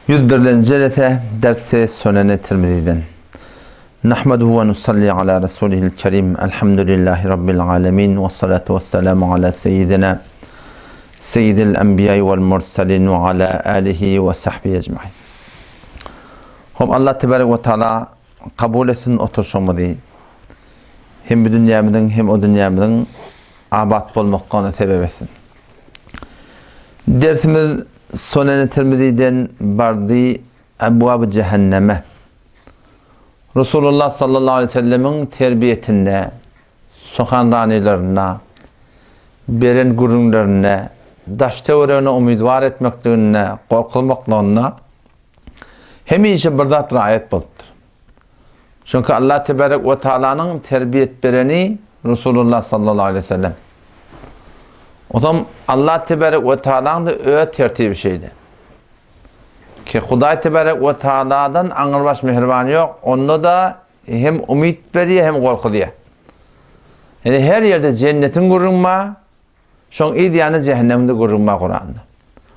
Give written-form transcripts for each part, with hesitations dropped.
101-nji jelese dersi Suneni Tirmiziden. Nahmaduhu we nusalli ala rasulihil kerim. Elhamdülillahi rabbil alamin we salatu wesselamu ala seyyidina seyyidil enbiýa we'l murselin we ala alihi we sahbihi ecmaîn. Hop Allah tebarek we taala kabul etsin oturşymyzy. Hem bu dünýämiziň hem o dünýämiziň abat bolmaklygyna sebep etsin. Dersimiz Suneni Tirmiziden bardy Ebwab Cehenneme. Resulullah sallallahu aleyhi ve sellemiň terbiýetinde, sohanranylarynda, beren gürrüňlerinde, daş-töweregine umydwar etmekliginde, gorkuzmaklygynda hemişe bir zat raýat bolupdyr. Çünki Allah tebarek we taalanyň terbiýet bereni Resulullah sallallahu aleyhi ve sellem. Otam Allah tebarek we taalaň da öz tertibi şeýle. Ki Hudaý tebarek we taaladan aňyrbaş mähriban ýok, onda da hem umyt berýär, hem gorkuzýar. Ýani her ýerde jennetiň gürrüň bar, şoň yz ýany jähennemde gürrüň bar Kuranda.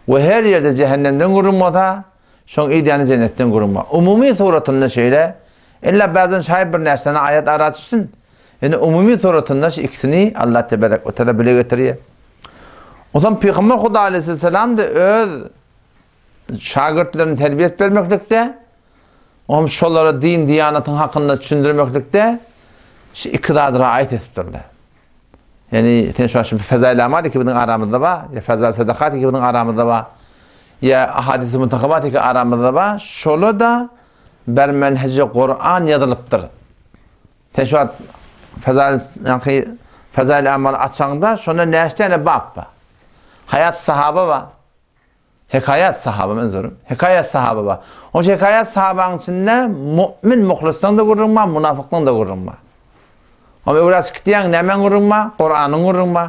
We her ýerde jähennemden gürrüň bolsa, Şoň idýany jennetden gürrüň bar. Umumy suratynda şeýle, illa bäzden şaýy bir närseni aýat ara düşsün. Ýöne umumy suratynda şu ikisini Allah teberek we teala bile getirýär. Onsoň Pygamber Huda aleyhisselam-da öz şagirtlerini terbiýet bermeklikde, oňam şolara din diýanatyň hakynda düşündirmeklikde şu iki zady raýat edipdirler. Ýani sen şu şu fezail amal iki biziň aramyzda bar, ýa fezail sadakat iki biziň aramyzda bar. Ýa ahadisi muntahabat iki aramyzda bar. Şola da ber menheci Kur'an ýazylypdyr. Sen şu fezail ýa fezail amal açaňda şonda näçe tane bab bar? Hayat sahaba bar. Hekaýat sahaba men zorum. Hekaýat sahaba bar. O hekaýat sahabaň içinde mu'min muhlisdan da gürrüň bar, munafykdan da gürrüň bar. Ama öwräç gitýäň näme gürrüň bar? Kuranyň gürrüň bar.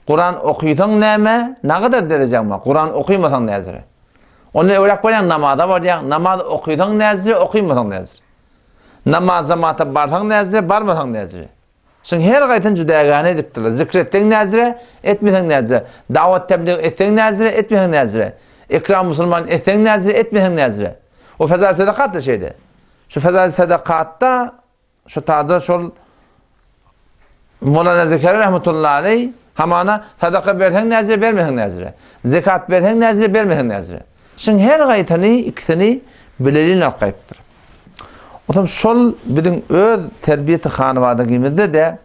Kuran okysaň näme? Nagadar derejeň bar. Kuran okymasaň näzire. Onda öwräp bolýaň namaza barýaň. Namaz okysaň näzire, okymasaň näzire. Namaz jamaata barsaň näzire, barmasaň näzire. Şuň her gaýsyny jüdägäne edipdirler. Zikr etseň näzire, etmeseň näzire. Dawat teblig etseň näzire, etmeseň näzire. Ikram musulman etseň näzire, etmeseň näzire. O fezail sadakat da şeýle. Şu fezail sadakatda şu tada şol Molana Zekeriýa rahmetullahi aleyh hamana sadaka berseň näzire, bermeseň näzire. Zekat berseň näzire, bermeseň näzire. Şuň her gaýtyny ikisini bilelin alyp gaýypdyr. Otam şol biziň öz terbiýeti hanabadagymyzda-de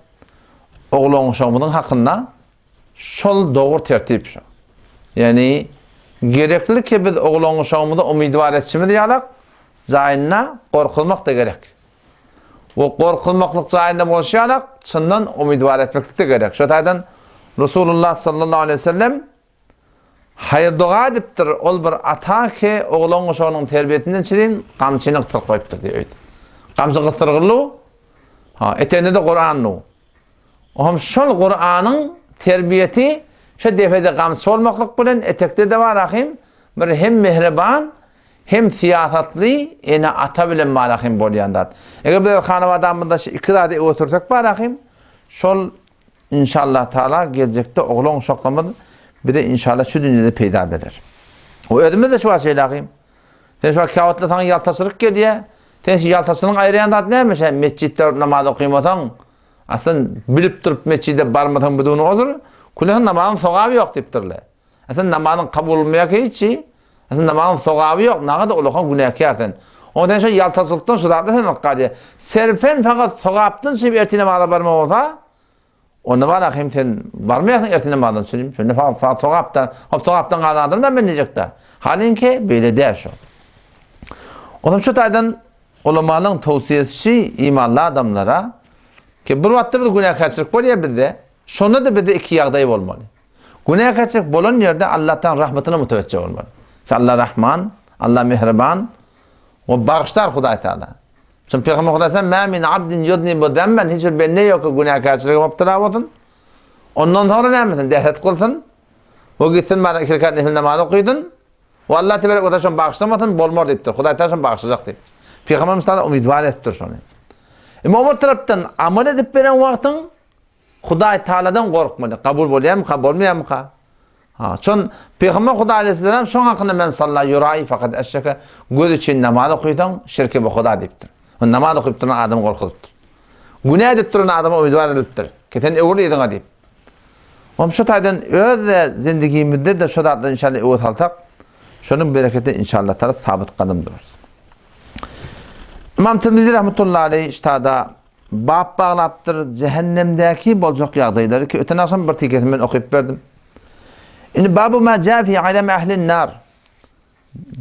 oglan-uşagymyzyň hakynda şol dogry tertip şo. Ýagny gerekli ki biz oglan-uşagymyzy umydwar etşimiz ýalak, jaýynda gorkuzmak-da gerek. We gorkuzmaklyk jaýynda bolşy ýalak, çyndan umydwar etmeklik-de gerek. Şo taýdan Resulullah sallallahu aleýhi we sellem Haýyr-doga edipdir, ol bir ata ki, oglan guşagynyň terbiýesinden çirin gamçyny gysdyryp goýupdyr diýip öýdüp. Gamçy gysdyrgylu, ha, eteginde-de Kuran-lu. Ohm şol Kuranyň terbiýesi şu depede gamçy bolmaklyk bilen etekde-de bar ahym, bir hem mehriban, hem syýasatly ene-ata bilen bar ahym bolýan zat. Eger biz hanabadamyzda şu iki zady ösürsek bar ahym, şol Inşallah Taala geljekde oglan uşaklarymyz bize inşallah şu dünýede peýda berer. O özümiz de şu wagt şeýle agym. Sen şu wagt käwagtlar saňa ýaltaçylyk gelýär. Sen şu ýaltaçylygyň aýyrýan zat näme? Sen metjitde namaz okymasaň, aslyn bilip durup metjide barmasaň biduni ozur, küleň namazyň sogaby ýok diýipdirler. Aslyn namazyň kabul bolmaýar ki hiç. Aslyn namazyň sogaby ýok, naňa-da ulakan günäkär sen. Oňa sen şu ýaltaçylykdan şu zatlar sen alyp galýar. Serfen fakat sogapdan çykyp ertir namaza barma bolsa, onda bar hem sen barmaýarsyň ertir namazdan çykyp. Şonda fakat sogapdan, hop sogapdan galan adam da men diýjekde. Halinki beýle däl şu. Ondan şu taýdan ulamalaryň towsiýesi imanly adamlara ki bir wagtda bir günäkärçilik bolýar bizde. Şonda-da bizde iki ýagdaý bolmaly. Günäkärçilik bolan ýerde Allahdan rahmetyna mütewejje bolmaly. Ki Allah Rahman, Allah Mehriban we bagyşlar Hudaý Taala. Çünki Pygamber Hudaý sen ma min abdin yudnibu zemben hiç bir bende ýok ki günäkärçilige müptela bolsun. Ondan soňra näme etsin? Dehret kylsyn. We gitsin bana iki rekat nefil namaz okydyn. We Allah tebarek we taala şony bagyşlamasyn, bolmar diýipdir. Hudaý Taala şony bagyşlajak diýipdir. Pygamberimiz Taala umydwar edipdir şony. Emma o bir tarapdan amal edip beren wagtyň Hudaý Taaladan gorkmaly. Kabul bolýarmyka, bolmaýarmyka? Ha, şon Pygamber Huda aleyhisselam şoň hakynda men salla ýurai fakat eşreke göz üçin namaz okysaň şirke bu Huda diýipdir. O namaz okyp duran adamy gorkuzypdyr. Günä edip duran adama umydwar edilipdir. Ki sen öwür yzyňa diýip. Oňa şu taýdan öz zindigimizde de şu zatlar inşallah öwüt alsak, şonuň bereketi inşallah tala sabyt gadam durarys. Imam Tirmizi rahmetullahi aleyh ştada bap baglapdyr cehennemdäki boljak ýagdaýlary ki öten agşam bir tikesini men okyp berdim. Indi babu ma ja fi azam ahlin nar.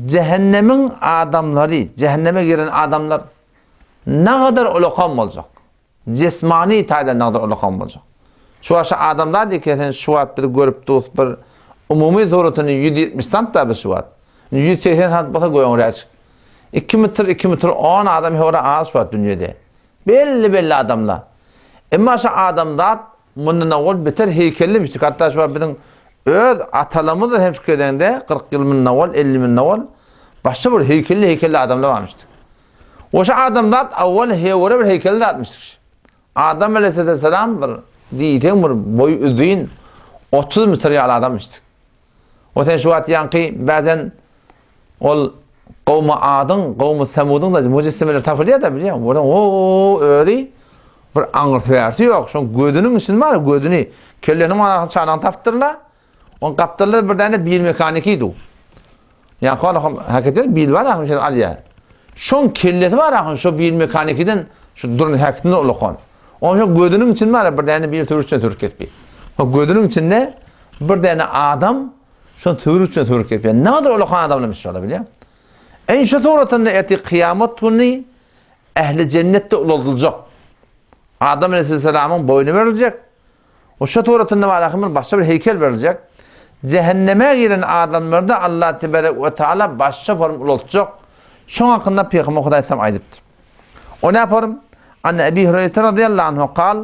Cehennemiň adamlary, cehenneme giren adamlar nagadar ulakam boljak. Jesmani taýdan nagadar ulakam boljak. Şu wagt şu adamzat eken sen şu wagt bizi görüp dus bir umumy suratyny 170 sant da biz şu wagt. 180 sant bolsa göňräçik. 2 metr, 2 metr 10 adam höwre az şu wagt dünýede. Belli-belli adamlar. Emma şu adamzat mundan owal beter heýkellimişdik. Hatda şu wagt biziň öz atalarymyz hem pikir edende 40 ýyl mundan owal, 50 mundan owal başga bir heýkelli-heýkelli adamlar barmyşdyk. Oşa adamzat awal hewre bir heýkelli zatmyşdyk. Adam aleyhisselam bir diýseň bir boýy uzyn 30 metr ýaly adamyşdyk. O sen şu wagt ýaňky bäzen ol gowmy adyň, gowmy semudyň da müjessemeler tapylýar da bilýän. Oraň o özi bir aňyrsy bärsi ýok. Şoň gözüniň içini bar, gözüni, kellesiniň manasyny çanagyny tapypdyrlar. Oň gapdalynda bir däne bil mekaniki du. Ýaňky ol hakykatdan bil bar, ahym şeýle alýar. Şoň kellesi bar ahym şo bil mekanikiden şu durun häkisinde ulakan. Oň şo gözüniň içinde bar bir däne bir töwrüçden töwrük kesip. O gözüniň içinde bir däne adam şo töwrüçden töwrük kesip. Ne kadar ulakan adamlamış şola bilýär. En şu suratynda ertir kıyamet günü ehli cennetde ulaldyljak. Adam aleyhisselamyň boýny beriljek. O şu suratynda bar ahym başga bir heýkel beriljek. Cehenneme giren adamlarda Allah tebarek we taala başga form ulaltjak. Şoň hakynda Pygamber Hudaý sam aýdypdyr. O ne form? An Ebi Hureyre radıyallahu anhu kal,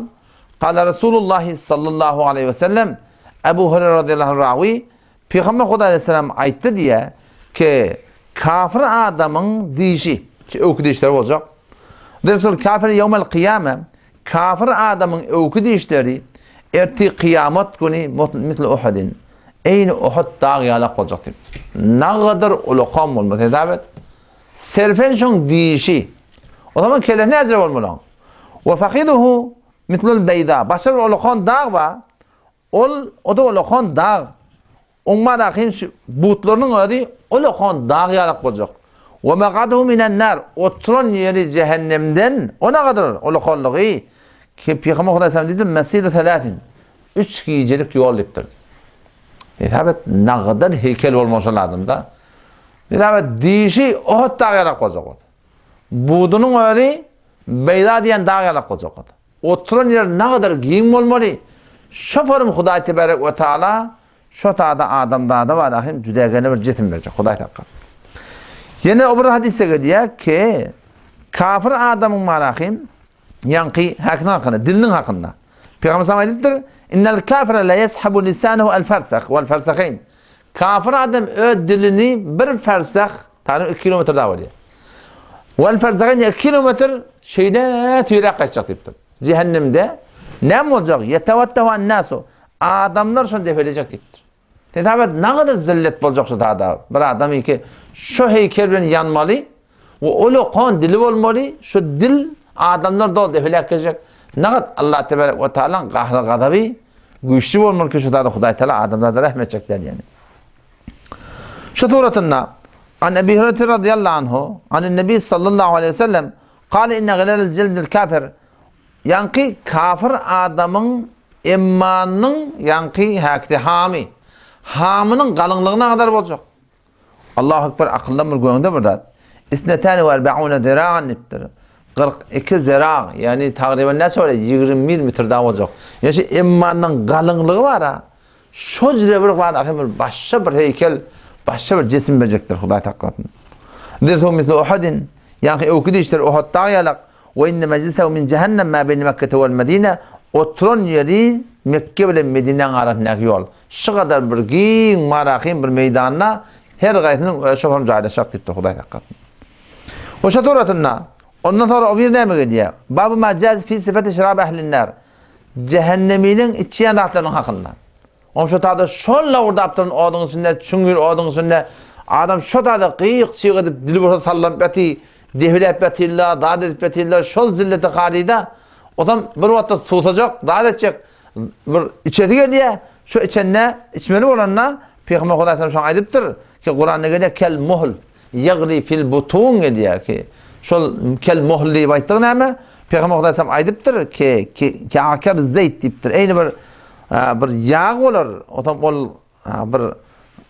Kala Resulullah sallallahu aleyhi ve sellem Ebu Hureyre radıyallahu anh rawi Pygamber Hudaý aleyhisselam aýtdy diýe ki kafir adamyň dişi, ki öwki dişleri boljak. Resul kafir ýewmel kyýame kafir adamyň öwki dişleri erti kyýamat güni misli Uhudin. Eýni Uhud dag ýalak boljak diýipdir. Nagadyr ulakam bolmaz hesap et. Serfen şoň dişi. O zaman kellesi näjire bolmaly oň. We fahiduhu mislul beýda. Başga bir ulakan dag bar. Ol, o-da ulakan dag. Oň marakyň şu butlarynyň özi ulakan dag ýalak boljak. We maqaduhu minen nar. Oturan ýeri jähennemden o nagadyr ulakanlygy. Ki Pygamber Hudaý sallam diýdi, Mesiru salasin. Üç gijelik ýol diýipdir. Hesap et, nagadar heýkel bolmaly şol adamda. Hesap et, dişi Uhud dagy ýalak boljak ol. Budunyň özi Beýda diýen dag ýalak boljak ol. Oturan ýeri nagadar giň bolmaly. Şo forum Hudaý tebarek we taala şo tada adamzada bar ahim jüdägene bir jisim berjek. Hudaý saklasyn. Ýene o bir hadysda gelýär ki, kafir adamyň bar ahim ýaňky häkimiň hakynda, diliniň hakynda. Pygamber sallam aýdypdyr, Innel kafira la yeshabu lisanehu el farsah wal farsahayn. Kafir adam öz dilini bir farsah, tany 2 kilometr da bolýar. Wal farsahayn 2 kilometr şeýle tüýräk gaçjak diýipdir. Cehennemde näme boljak? Yetawattahu an-nasu. Adamlar şony defelejek diýipdir. Hesap et, nagadar zillet boljak şu zada. Bir adam ki şu heýkel bilen ýanmaly we ol okan dili bolmaly, şu dil adamlar dol defeläp gezjek. Nagat Allah tebarek we taalaň gahry gazaby güýçli bolmaly ki şu zada Hudaý taala adamzada rehm etjek däl ýani. Şu suratynda An Ebi Hureyre radıyallahu anhu, an Nebi sallallahu aleyhi ve sellem, kâle inne gilal cildil kafir, Ýaňky kafir adamyň emmanynyň ýaňky häkisi hamy. Hamynyň galyňlygy nagadar boljak. Allahu ekber akyldan bir göňde bir zat. Isnetani we erbaune ziragan diýipdir. 42 zirag, ýagny tagryban näçe bolýar? 21 metr dagy boljak. Ýa şu emmanynyň galyňlygy bar-a. Şo jüre bir bar ahim bir başga bir heýkel, başga bir jisim berjekdir Hudaý saklasyn. Dirsu mislu Uhudin, ýaňky öwki dişler Uhud dagy ýalak, we inne mejlisehu min jehennem ma beýne Mekkete wel Medine, oturan ýeri Mekke bilen Medinäň arasyndaky ýol. Şu gadar bir giň marahym bir meýdanda her gaýsynyň öz şofam jaýlaşjak diýipdir Hudaý saklasyn. We şo suratynda ondan soňra o bir näme gelýär? Babu ma jaz fi sifati şirab ehli'n nar. Jähenneminiň içýän zatlarynyň hakynda. Oň şo tada şol lawurdap duran oduň içinde, çüňňür oduň içinde adam şo tada gyýyk-çyýyk edip, dili bolsa sallanyp ýaty, depeläp ýatyrlar, zat edip ýatyrlar, şol zillete galyda. Otam bir wagtda suwsajak, zat etjek, bir içesi gelýär. Şo içende, içmeli bolanda, Pygamber Hudaý sallam şoňa aýdypdyr ki, Kuranda gelýär, kel muhl, ýagli fil butun gelýär ki, şol kel muhl diýip aýtdygy näme? Pygamber Hudaý sallam aýdypdyr ki, ki akar zeýt diýipdir. Eýni bir bir ýag bolar, otam ol bir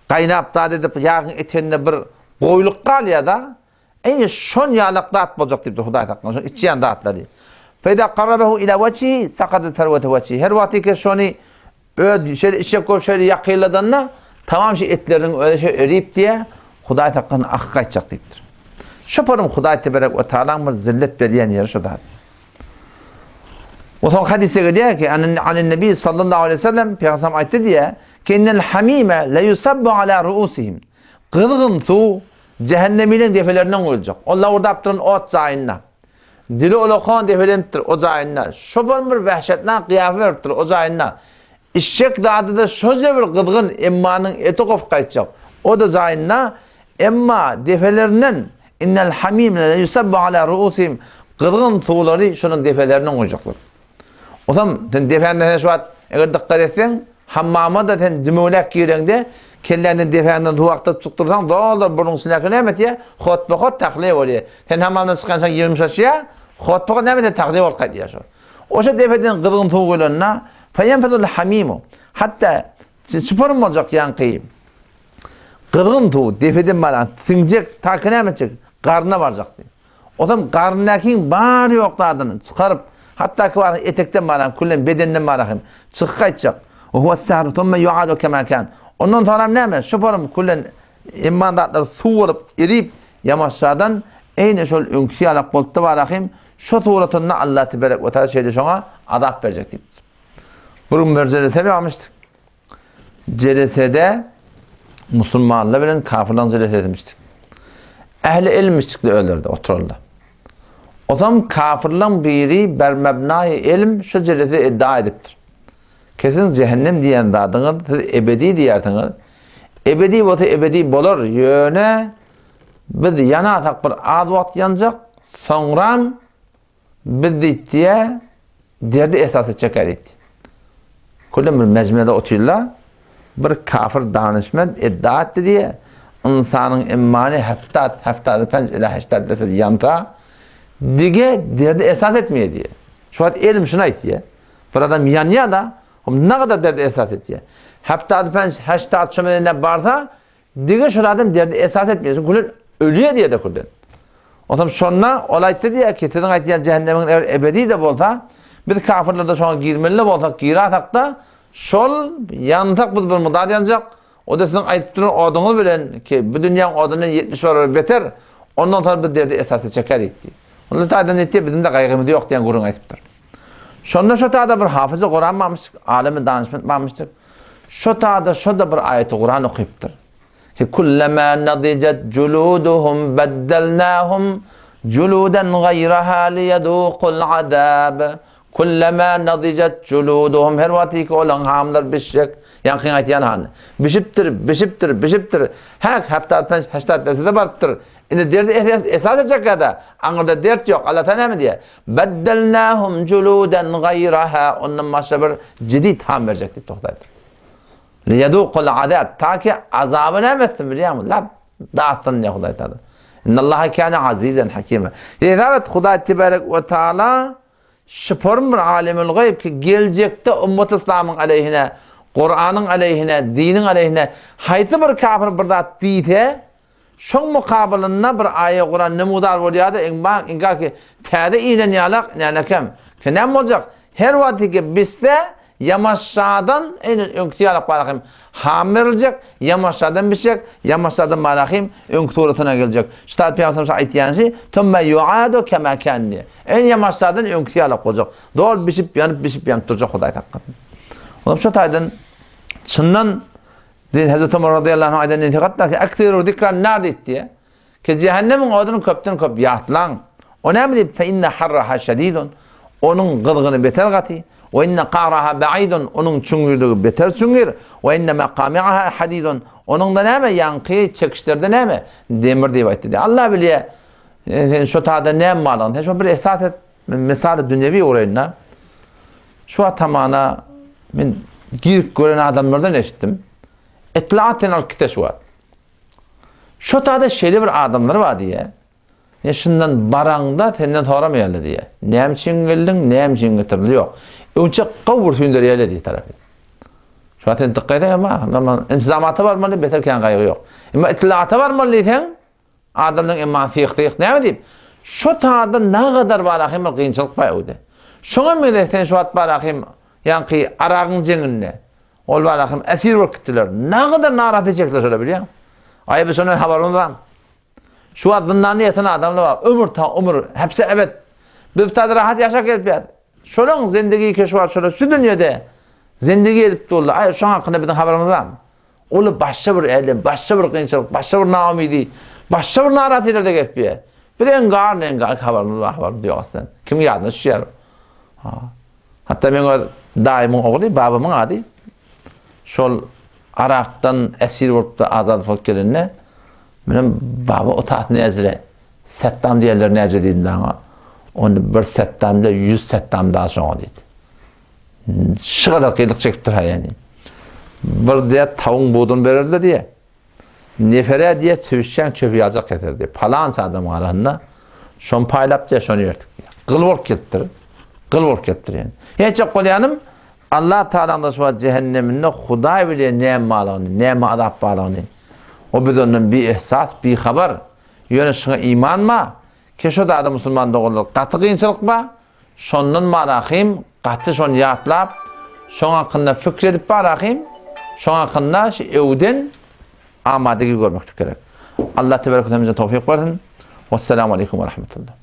gaýnap zat edip ýagyň eteginde bir goýluk galýar-da, Eýni şon ýalak zat boljak diýipdir Hudaý saklasyn, şol içýän zatlary. Feýda garrabehu ila wejhihi sakadat ferwetu wejhihi. Her wagty ki şony öz şeýle içjek bolup şeýle ýakynladanda tamam şu etleriniň özi şeýle erip diýe Hudaý saklasyn akyp gaýtjak diýipdir. Şu purum Hudaý teberek we taalaň bir zillet berýän ýeri şu zat. O soň hadysda gelýär ki, anin nebi sallallahu aleyhi ve sellem Peygamber aýtdy diýe, ki innel hamime le yusabbu ala ruusihim. Gyzgyn suw Jähenneminiň depelerinden guýuljak. Ol lawurdap duran ot jaýynda. Dili ulakan depelenipdir o jaýynda. Şopan bir wähşetnak gyýafa beripdir o jaýynda. Içjek zady-da şoja bir gyzgyn emmanyň eti gopup gaýtjak. O-da jaýynda. Emma depelerinden, Innel hamime leyusabbu ala ruusihim, gyzgyn suwlary şonuň depelerinden guýjaklar. Onsoň sen depäňde sen şu wagt eger dykgat etseň, hammama-da sen dümewläp gireňde, kelläňden depäňden suw akdyryp çykdyrsaň, doldur burnuň içindäki näme etýär? Hotba-hot tahliýe bolýar. Sen hammamdan çykansoň ýumşaşýar, hotba-hot näme edýär? Tahliýe bolup gaýdýar şol. Oşa depeden gyzgyn suw guýlanda, feýenfezul hamimu, hatda çyparym boljak ýaňky gyzgyn suw depeden baran siňjek, ta ki näme etjek? Garnyna barjak diýip. Otam garyndakyň bar ýok zadyny çykaryp, hatda ki bar etekden baran, küllen bedenden baran hem çykyp gaýtjak. Wa huwa sahru thumma yuadu kema kan. Ondan soňram näme? Şu forum küllen emman zatlar suw bolup erip, ýamaşjadan eýne şol öňküsi ýalak bolupdy barahym, şo suratynda Allah teberek we taala şeýle şoňa azap berjek diýipdir. Bir gün bir jelese barmyşdyk. Jelesede musulmanlar bilen kafirlaryň jelesi etmişdik. Ähli ilmişdikler öylerde oturarlar. O zaman kafirlaryň biri bermebnaýy ilm şu jelesi iddia edipdir. Kesin cehennem diýen zadyňyz siz ebedi diýersiňiz. Ebedi bolsa ebedi bolar, ýöne biz ýanasak bir az wagt ýanjak, soňram Biz diýdi, derdi esasy çeker diýdi. Külem bir mejmede otyrlar. Bir kafir danyşmend iddia etdi diýe, ynsanyň immany heftat, heftady penç ila heştad desed ýansa, dige derdi esas etmeýär diýe. Şu wagt elim şuny aýtýar. Bir adam ýanýar da, nagada derdi esas etýär. Heftady penç, heştad şo barsa, Dige şol adam derdi esas etmeýär. Çünki külen ölýär diýýär-de külen. Onsoň şonda ol aýtdy diýýär ki, siziň aýtýan jähennemiňiz eger ebedi-de bolsa, biz kafirler-de şoňa girmeli-de bolsak, girasak-da, şol ýansak biz bir mudar ýanjak, o-da siziň aýdyp duran oduňyz bilen ki, bu dünýäň odundan 70 barar beter, ondan soň biz derdi esasy çeker diýdi. Onda taýdan diýdi, bizim-de gaýgymyz ýok diýen gürrüň aýdypdyr. Şonda şo tada bir hafyzy Kuran barmyş, alemy danyşment barmyşdyr. Şo tada şo-da bir aýaty Kuran okypdyr. Ki kullama nadijet juluduhum beddelnahum juludan gaýraha liýedukul azab. Kullama nadijet juluduhum her wagty ki olaň hamlar bişjek, ýaňkyň aýtýan hany. Bişipdir, bişipdir, bişipdir. Häk, haftat penç, heştat derse-de barypdyr. Indi derdi esas etjek ýa-da aňyrda dert ýok. Allah Taala näme diýýär? Beddelnahum juludan gaýraha ondan başga bir jedid ham berjek diýip togtaýdyr. Liýedukul azab ta ki azaby näme etsin bilýäňmi? Lap datsyn diýýär Hudaý Taala. Innallaha kana azizan hakima. Hesap et Hudaý tebarek we taala şyparym bir alimul gaýb ki geljekde ummat yslamyň aleyhine, Kuranyň aleyhine, diniň aleyhine haýsy bir kafir bir zat diýse, Şoň mukabylynda bir aýa Kuran nemudar bolýar-da, iň bar, inkar ki, täze inen ýalak, nänekem, ki näme boljak, her wagty ki bitse, ýamaşjadan, eýnen öňküsi ýalak barahym, ham beriljek, ýamaşjadan bişjek, ýamaşjadan barahym, öňki suratyna geljek. Şu taýda Pygamberimiz şo aýtýan şi, Tumme ýuadu kema kan diýýär. Eýn ýamaşjadan öňküsi ýalak boljak. Doly bişip, ýanyp, bişip, ýanyp durjak Hudaý saklasyn. Olam şo taýdan çyndan Diýdi, Hezreti Omar razyýallahu anh aýdan nesihatda ki, Eksiru zikran nar diýdi diýe. Ki jähennemiň oduny köpden köp ýatlaň. O näme diýip, fe inne harraha şedidun. Onuň gyzgyny beter gaty. We inne ka'raha ba'idun, onuň çuňňurlygy beter çuňňur. We inne mekami'aha hadidun, onuň-da näme, ýaňky çekişleri-de näme, demir diýip aýtdy diýýär. Allah bilýär, sen şo taýda näme barlygyny. Sen şo bir esas et, men mysaly dünýewi uraýyn-da. Şu atamana men girip gören adamlardan eşitdim. Etlaat sen alyp gitse şu wagt. Şo taýda şeýle bir adamlar bar diýýär. Sen şundan baraňda senden soramaýarlar diýýär. Näme üçin geldiň, näme üçin getirildi ýok. Öňçe gowy bir süýnderýärler diýip tarapy. Şu wagt sen dykgat etseň emma, emma intizamata barmaly, beter kän gaýgy ýok. Emma itlaata barmaly diýseň, adamlaryň emma syh-syh näme diýip, şo taýda nagadar bar ahym bir kynçylyk bar öwde. Şoňa meňzeş sen şu wagt bar ahym, ýaňky aragyň jeňinde, ol bar ahym esir bolup gitdiler. Nagadar narahat etjekler şolar bilýäňmi? Aý biz şondan habarymyz barmy? Şu wagt zyndanda ýatan adamlar bar. Ömür ta ömür, hepsi ebet. Biz bu taýda rahat ýaşap gezip ýat. Şolaň zindigi ki şu wagt şolar şu dünýede zindigi edip durlar. Aý şoň hakynda biziň habarymyz barmy? Uly başga bir älem, başga bir kynçylyk, başga bir naumydy, başga bir narahatylerde gezip ýör. Biz engar, engar habarymyz bar, habarymyz ýok aslynda. Kimiň ýadyna düşýär? Ha. Hatda meň öz daýymyň ogly, babamyň ady şol Arakdan esir bolup-da azat bolup gelende, Menem baba o tat näzire, Setdam diýerler näce diýdim daňa. Onda bir Setdam da 100 Setdam da şoňa diýdi. Şu kadar kynlyk çekipdir ha ýani. Bir diýe tawuň budun bererdi diýe. Nefere diýe tüwüşýän çöpi ýaljak keser diýe. Palança adam garanda şony paýlap diýe şony ýerdik diýe. Gyl bolup gelipdir. Gyl bolup gelipdir ýani. Hiç bolýanym Allah Taalanyň şu wagt jähenneminde Hudaý bilýär näme barlygyny, näme azap barlygyny. O biz ondan biehsas, bihabar. Ýöne şuňa iman bar, ki şo zada musulman doganlar gaty kynçylyk bar. Şondan barahym gaty şony ýatlap, şoň hakynda fikir edip barahym, şoň hakynda şu öwden amadegi görmeklik gerek. Allah tebarek we teala bize towfyk bersin. Wessalamu aleýkum we rahmetullah.